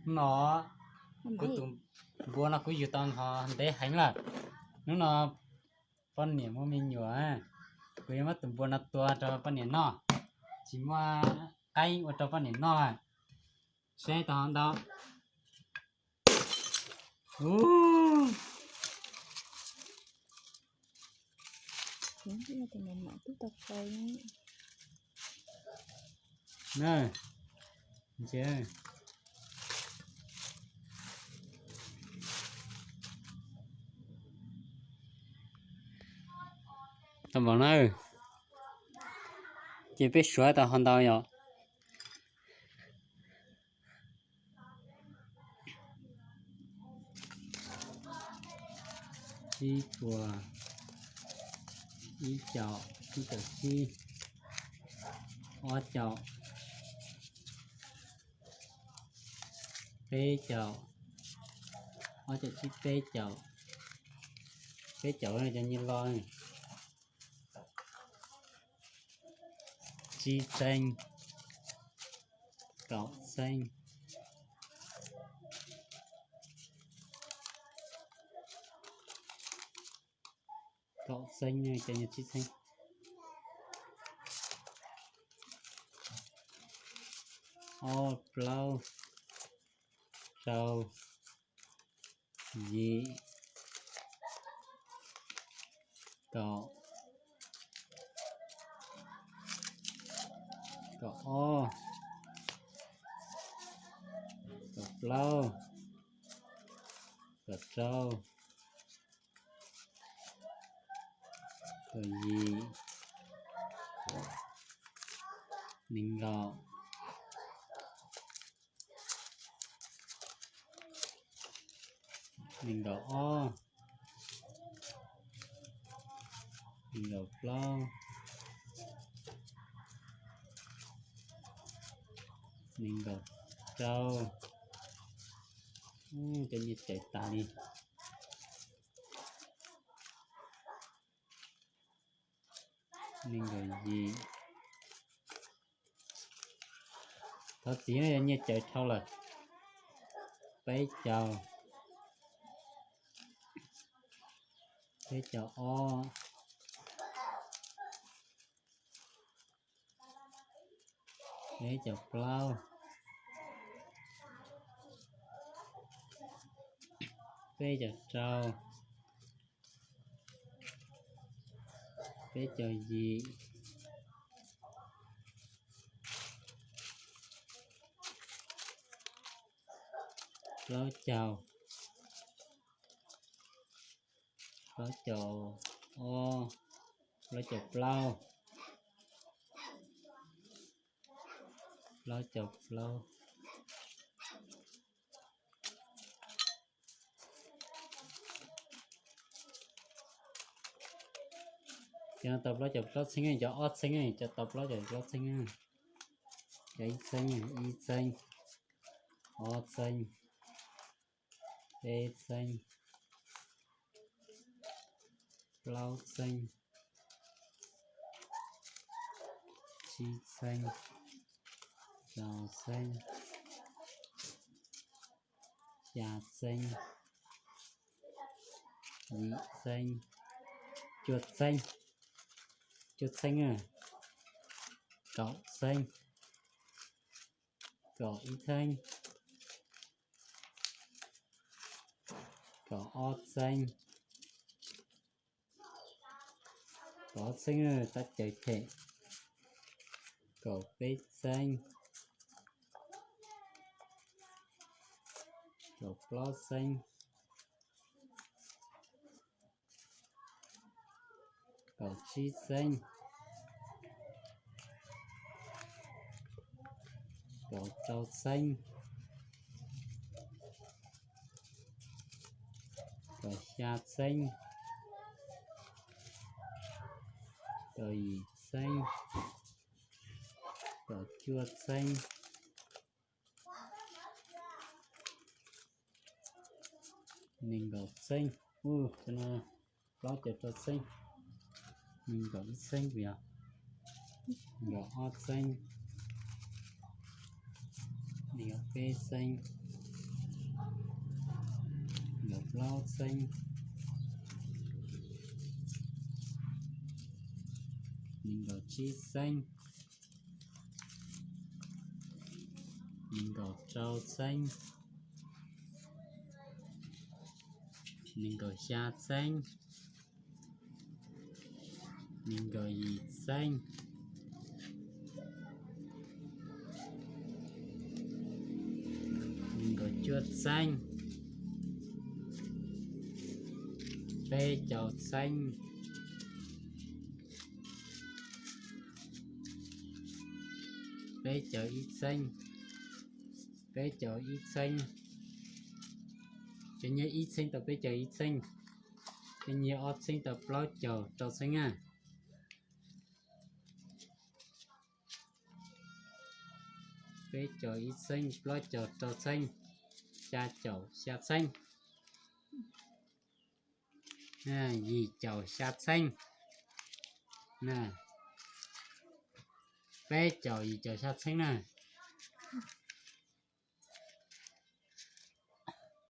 Hnub no kuv tus npua no kuv yug tau ntev heev lawm. Hnub no poj niam muaj me nyuam, kuv yuav muab tus npua no tua rau poj niam noj, tsis muaj qaib ua rau poj niam noj lawm. Saib tau ho ntau. Tau npaum na, ces peb suav tau ho ntau yom. Tsib puas, ib caum, ib caum tsib, ob caum, peb caum, ob caum tsib peb caum, peb caum cov nyiaj loj, tsib txheeb, kaum txheeb, kaum txheeb, cov nyiaj tsib txheeb, ob plaub, rau, yim, kaum, kaum ob, kaum plaub, kaum rau, kaum yim, nees nkaum, nees nkaum ob, nees nkaum plaub, nees nkaum rau, cov nyiaj cawm tas li, nees nkaum yim. Thov txim, nyiaj cawm dhau lawm, peb caug, peb caug ob, peb caug plaub, peb caug rau, peb caug yim, plaub caug, plaub caug ob, plaub caug plaub, plaub caug plaub. Cov no tau plaub caug plaub txheeb, cov ob txheeb, cov tau plaub caug plaub txheeb, cov ib txheeb, ib txheeb, ob txheeb, peb txheeb, plaub txheeb, tsib txheeb, rau txheeb, xya txheeb, yim txheeb, cuaj txheeb, cuaj txheeb, kaum txheeb, kaum ib txheeb, kaum ob txheeb, kaum ob txheeb tab cawv them, kaum peb txheeb, kaum plaub txheeb, kaum tsib txheeb, kaum rau txheeb, kaum xya txheeb, kaum yim txheeb, kaum cuaj txheeb, nees nkaum txheeb, plaub caug rau txheeb, nees nkaum ib txheeb, nees nkaum ob txheeb, nees nkaum peb txheeb, plaub txheeb, nees nkaum tsib txheeb, nees nkaum rau txheeb, nees nkaum xya txheeb, nees nkaum yim txheeb, nees nkaum cuaj txheeb, peb caug txheeb, peb caug ib txheeb, peb caug ib txheeb, ces nyiaj ib txheeb tau peb caug ib txheeb, ces nyiaj ob txheeb tau plaub caug rau txheeb na. Peb caug ib txheeb, plaub caug rau txheeb, xya caum xya txheeb, yim caum xya txheeb, peb caum yim caum xya txheeb na.